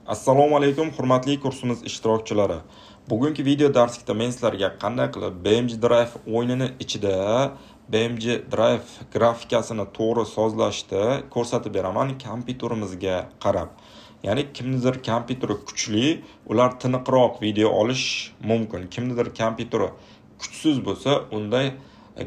Assalomu alaykum, hurmatli kursimiz ishtirokchilari. Bugungi video darslikda men sizlarga qanday qilib BeamNG Drive o'yinini ichida BeamNG Drive grafikasini to'g'ri sozlashni ko'rsatib beraman kompyuterimizga qarab. Ya'ni kimnidir kompyuteri kuchli, ular tiniqroq video olish mumkin. Kimnidir kompyuteri kuchsiz bo'lsa, unday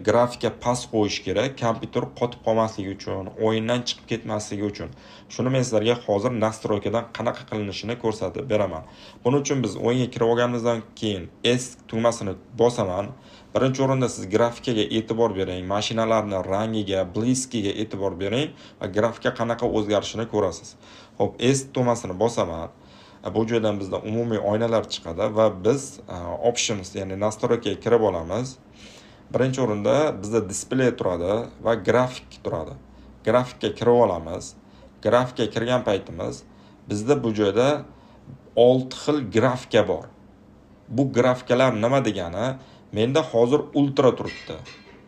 grafika past qo'yish kerak, kompyuter qotib qolmasligi uchun, o'yindan chiqib ketmasligi uchun. Shuni men sizlarga hozir настройка dan qanaqa qilinishini ko'rsatib beraman. Buning uchun biz o'yinga kirib olganimizdan keyin S tugmasini bosaman. Birinchi o'rinda siz grafikaga e'tibor bering, mashinalarning rangiga, блеск iga e'tibor bering va grafika qanaqa o'zgarishini ko'rasiz. Xo'p, S tugmasini bosaman. Bu joydan bizda umumiy oynalar chiqadi va biz options, ya'ni настройка ga kirib olamiz. Birinchi o'rinda bizda displey turadi va grafik turadi. Grafikka kirib olamiz. Grafikka kirgan paytimiz bizda bu joyda 6 xil grafika bor. Bu grafikalar nima degani? Menda hozir ultra turibdi.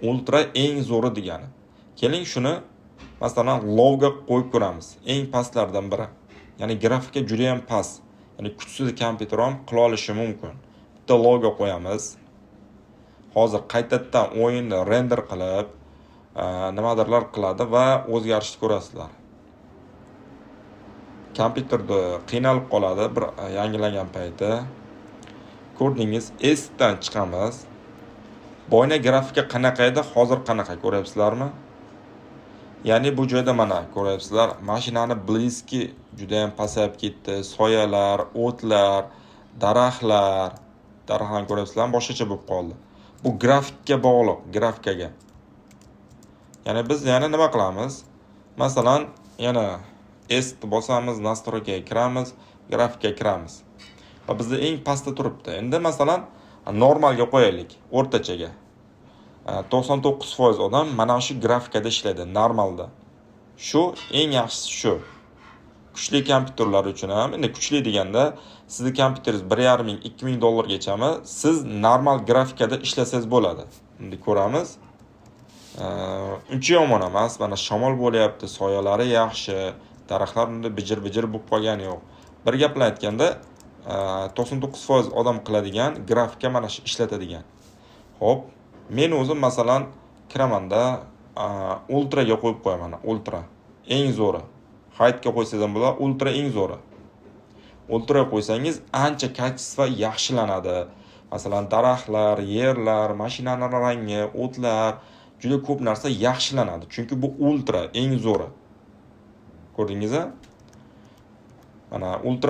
Ultra eng zo'ri degani. Keling shuni masalan lowga qo'yib ko'ramiz. Eng pastlardan biri. Ya'ni grafika juda ham past. Ya'ni kuchsiz kompyuter ham qila olishi mumkin. Bitta lowga qo'yamiz. Hozir qaytadan o'yinni render qilib, nimadirlar qiladi va o'zgarishni ko'rasizlar. Kompyuterda qiynalib qoladi bir yangilangan payti. Ko'rdingiz, S dan chiqamiz. Boyna grafika qanaqa edi, hozir qanaqa ko'ryapsizlarmi? Ya'ni bu joyda mana ko'ryapsizlar, mashinani блеск i juda ham pasayib ketdi, soyalar, o'tlar, daraxtlar, daraxtlarni ko'ryapsizlarmi, boshqacha bo'lib qoldi. Bu grafikka bog'liq, grafikaga. Ya'ni biz yana nima qilamiz? Masalan, yana S bosamiz, настройка ga kiramiz, grafikka kiramiz. Va bizda eng pastda turibdi. Endi masalan, normalga qo'yaylik, o'rtachaga. 99% odam mana shu grafikada ishlaydi, normalda. Shu eng yaxshisi shu. Kuchli kompyuterlar uchun ham, endi kuchli deganda sizni kompyuteringiz bir yarim ming, ikki ming dollargachami, siz normal grafikada ishlasangiz bo'ladi. Endi ko'ramiz. Uncha yomon emas, mana shamol bo'lyapti, soyalari yaxshi, daraxtlar unda bijir-bijir bo'lib qolgani yo'q. Bir gap bilan aytganda, 99% odam qiladigan grafika mana shu ishlatadigan. Xo'p, men o'zim masalan kiramanda, ultraga qo'yib qo'yaman, ultra eng zo'ri. Highga qo'ysangiz ham bo'ladi, ultra eng zo'ri. Ultra qo'ysangiz ancha качество yaxshilanadi. Masalan, daraxtlar, yerlar, mashinalar rangi, o'tlar, juda ko'p narsa yaxshilanadi. Chunki bu ultra eng zo'ri. Ko'rdingiz-a? Mana ultra.